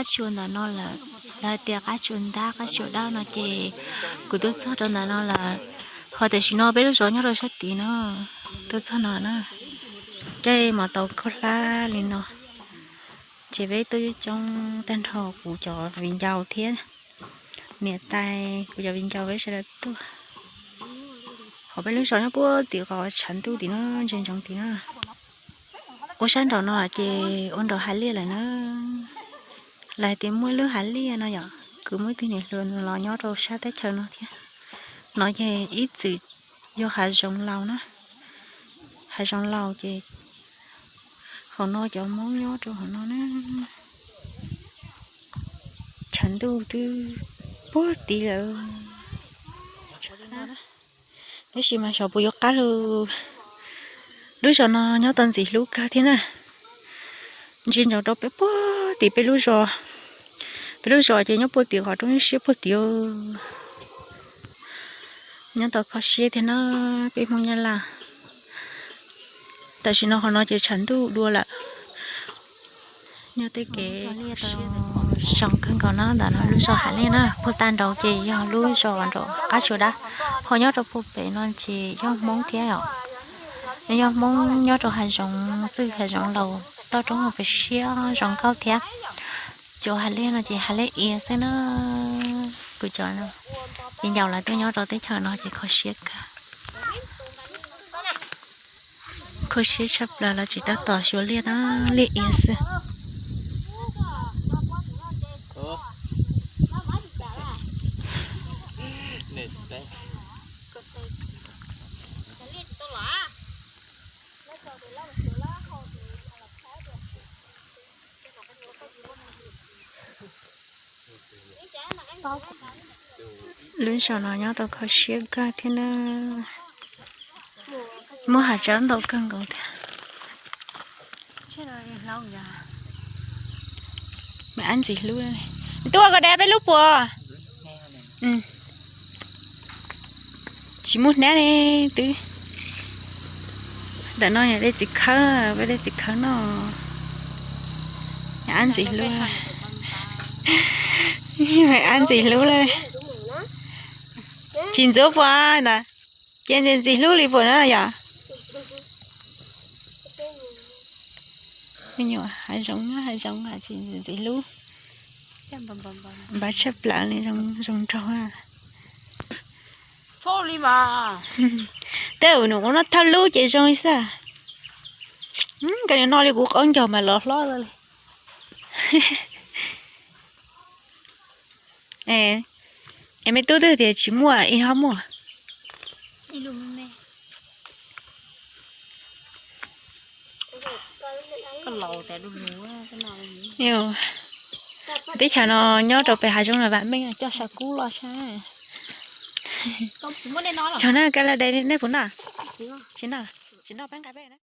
Qab tsuas ntawm no lawm, lawv hais tias qab tsuas ntab qab tsuas dawb no ces kuv tuaj txog rau ntawm no lawm. Ho tam sim no peb lub zos nyob rau sab tid no, tuaj txog no na, caij mos taus khaub hlab li no. Ces peb tuaj coob coob tag nrho kuv cov viv ncaus thiab niam tais kuv cov viv ncaus peb sawv daws tuaj. Ho peb lub zos nyob puag tim qhov tshav ntuj tim no, ntsia ntsoov tim no. Ua sab nraum no ces ua nraum hav liaj lawm na. Lawv hais tias muaj ib lub hav liaj no yom, kuv muaj ib tug niam hluas los nyob rau sab teb chaws no thiab. No ces ib txwm yog hav zoov laus na, hav zoov laus ces qhov no cov Hmoob nyob rau qhov no na. Tshav ntuj twb puag tid lawm. Tab sis mas xyov puas yuav qab lug. Lub zos no nyob tau ntxim hlub kawg thiab na. Ntsia ntsoov rau peb puag tim peb lub zos. Peb lub zos ces nyob puag tim qhov rooj siab puag tid. Nyob tau kho siab thiab na peb Hmoob Nyab Laj. Tam sim no qhov no ces tshav ntuj dua lawm. Nyob tej kev zoo kawg nkaus na, ntawm no lub zos hav liaj na, puag tag nraud ces yog lub zos nraum qab tsuas dab. Ho nyob rau puag pem no ces yog Hmoob thiab os. Yog Hmoob nyob rau hav zoov txwj hav zoov laus toj roob pem siab zoo nkauj thiab. Cov hav liaj no ces hav liaj iav xwb na. Kuv cov viv ncaus lawv tuaj nyob rau teb chaws no ces kho siab kawg. Kho siab tshaj plaws los tsis tab tom xyuas liaj na, liaj iav xwb. Lub zos no nyob tau kho siab kawg thiab na. Muaj hav tsawb ntau kawg nkaus thiab. Me ab ntxim hlub, tuaj koj dab peb lub puas. Tsis muaj hnab li twb. Ntawm no yog dej txiv khawb, peb dej txiv khawb no. Me ab ntxim hlub, me ab ntxim hlub lawm. Tsis ntxuav puas ntawd, ces ntxim ntxim hlub li puas na yom. Me nyuam hav zoov, hav zoov tsis ntxim hlub. Npaj tshaj plaws li, zoo nraug. Tej ua nws ua no thawj lub ces zoo li xwb. Koj nim no li kuv qaub ncaug mas los hlob li. Es me tub twg tias tsis muaj, ib hlob muaj. Teb chaws no nyob rau pem hav zoov no vam meej, coj saw kub los saib. Tsaug na, koj laj de nej puas noj? Tsis noj, tsis noj peb nqa peb.